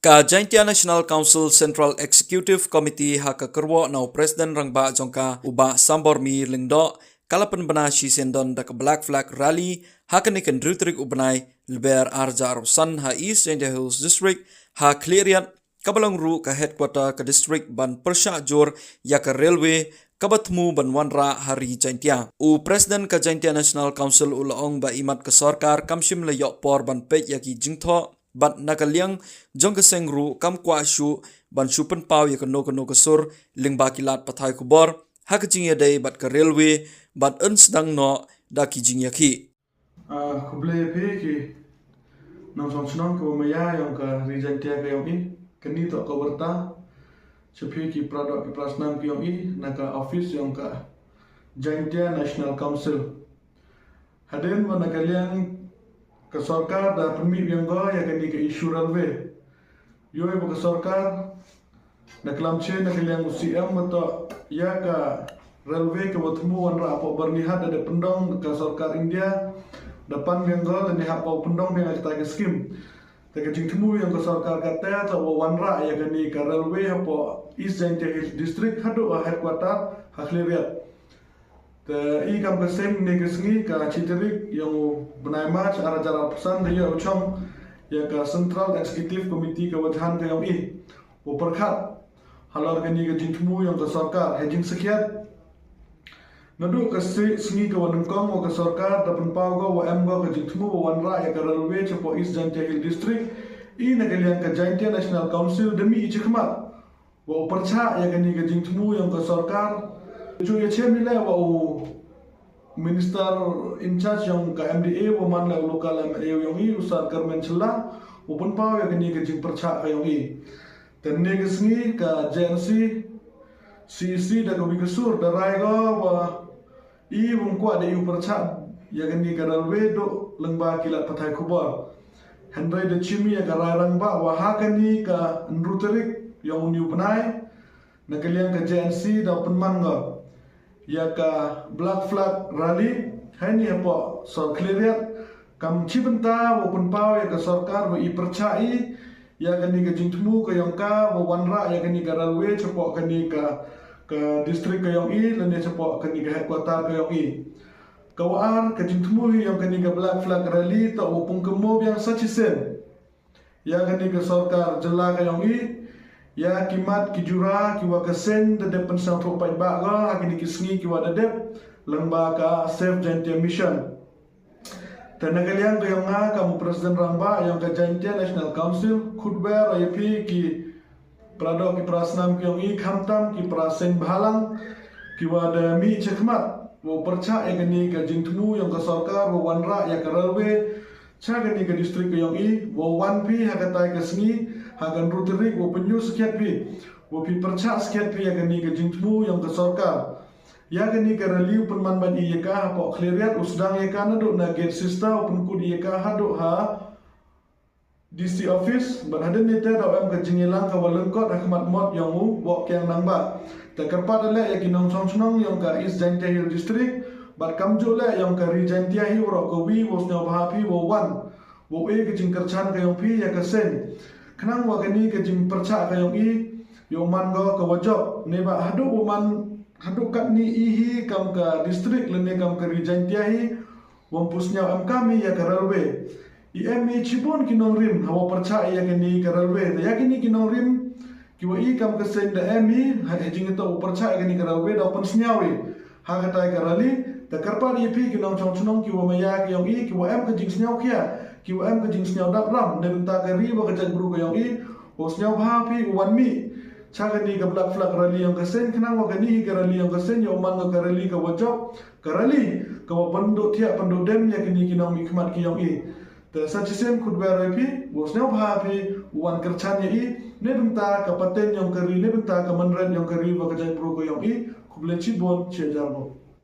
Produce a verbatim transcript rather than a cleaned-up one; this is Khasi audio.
Ka Jaintia National Council Central Executive Committee ha ka kyrwoh na u President Rangbah jong ka u Bah Sambormi Lyngdoh ka la pynbna shisien don da ka Black Flag Rally ha kane ka hynriew tarik u bnai Lber arhajar arphew san ha East Jaintia Hills District ha Khliehriat, kaba long ruh ka headquarter ka district ban pyrshah jur ïa ka railway kaba thmu ban wanrah ha ri Jaintia. U President ka Jaintia National Council u la ong ba imat ka sorkar kam shym la ïoh por ban peit ïa ki jingthoh bad na ka liang jong ka seng ruh kam kwah shuh ban shu pynpaw ïa kano kano ka sur lyngba ki lad pathai khubor ha ka jingïadei bad ka railway bad yn sdang noh da ki jingïakhih. Ah, khublei phi ki nongshong shnong kiba maya ïong ka ri Jaintia ka ïong i. Kani toh ka warta sha phi ki para doh ki para snam ki ïong i na ka office ïong ka Jaintia National Council. Hadien ba na ka liang ka sorkar da pynmih biang ko ïa kani ka issue railway. Ïoh ba ka sorkar da klam che na ka liang u C M ba toh ïa ka railway kaba thmu wanrah hapoh Byrnihat da dep pyndong ka sorkar India da pan biang ko da ni hap ba pyndong biang kata ka skim. Te ka jingthmu ïong ka sorkar kata toh ba wanrah ïa kani ka railway hapoh East Jaintia Hills District haduh ha headquarter ha Khliehriat. Te i kam ka seng ne ka sngi ka chi tarik ïong u bnai March arhajar arphew san da ïoh u chong ïa ka Central Executive Committee ka wajan ka ïong i u pyrkhat halor kani ka jingthmu ïong ka sorkar ha jingsakhiat. Naduh ka sngi ka wa nyngkong wa ka sorkar da pynpaw ko wa em ko ka jingthmu wa wanrah ïa ka railway chapoh East Jaintia Hill District, i na ka liang ka Jaintia National Council da mih i chakhmat wa u pyrchah ïa kani ka jingthmu ïong ka sorkar. Ju ïa chem i leh wa u minister in charge ïong ka M D A wa man leh u local M L A ïong i u Sir Kyrmen Shylla u pynpaw ïa kani ka jingpyrchah ka ïong i. Te ne ka sngi ka J N C C E C da ka wi ka sur da rai ko wa i wym kwah da i u pyrchah ïa kani ka railway duh lyngba ki lad pathai khubor. Hynrei da chim ïa ka rai rangbah wa ha kani ka hynriew tarik ïong uni u bnai na ka liang ka J N C da pynman ko ïa ka Black Flag Rally haini hapoh sor Khliehriat kam chi bynta wa pynpaw ïa ka sorkar wa i pyrchah i ïa kani ka jingthmu ka ïong ka wa wanrah ïa kani ka railway chapoh kani ka ka district ka ïong i lane chapoh kani ka headquarter ka ïong i. Ka wa ar ka jingthmu hi ïong kani ka Black Flag Rally ta wa pung kamo biang sa chisien ïa kani ka sorkar jylla ka ïong i ïa ki mat ki jura ki wa ka seng da dep pynsang thuh paidbah ka ha kini ki sngi ki wa da dep lyngba ka Save Jaintia Mission. Te na ka liang ka ïong nga ka mu President rangbah ïong ka Jaintia National Council khutber ïa phi ki para doh ki para snam ki ïong i khamtam ki para seng bhalang ki wa da mih chakhmat wa pyrchah ïa kani ka jingthmu ïong ka sorkar wa wanrah ïa ka railway cha kani ka district ka ïong i wa wan phi ha katai ka sngi ha ka hynriew tarik wa pynïoh skhiat phi wa phi pyrchah skhiat phi ïa kani ka jingthmu ïong ka sorkar. Ïa kani ka rally u pynman ban i ïa ka hapoh Khliehriat u sdang ïa ka naduh na gate sister u pynkut ïa ka haduh ha D C office bad hadien nite da em ka jingïalang ka wa lyngkot ha khmat mot ïong u wa kiang nang ba. Te kyrpad leh ïa ki nongchong chnong ïong ka East Jaintia Hill District bad kamjuh leh ïong ka ri Jaintia hi waroh ka wi wa sngewbha phi wa wan wa e ka jingkyrchan ka ïong phi ïa ka seng. Khnang wa kani ka jingpyrchah ka ïong i ïong man go ka wa jop ne ba haduh wa man haduh katni i hi kam ka district lane kam ka ri Jaintia hi wam pu sñiaw em kam i ïa ka railway. I em i chibun ki nongrim ha wa pyrchah ïa kani ka railway da ïa kini ki nongrim ki wa i kam ka seng da em i ha jing ita wa pyrchah ïa kani ka railway da wa pynsñiaw i ha katai ka rally. Da kyrpad ïa phi ki nongchong chnong ki wa maya ki ïong i ki wa em ka jingsñiaw khia ki wa em ka jingsñiaw dap ram ne bynta ka ri wa ka jaitbru ka ïong i wa sñiaw bha phi u wan mih cha kani ka Black Flag Rally ïong ka seng khnang wa kani hi ka rally ïong ka seng ïa u man ka rally ka wa jop ka rally ka wa pynduh thiah pynduh dem ïa kini ki nongmihkhmat ki ïong i. Te sa chisien khutber ïa phi wa sñiaw bha phi u wan kyrchan ïa i ne bynta ka pateng ïong ka ri ne bynta ka mynret ïong ka ri wa ka jaitbru ka ïong i. Khublei chibun chi hajar nguh.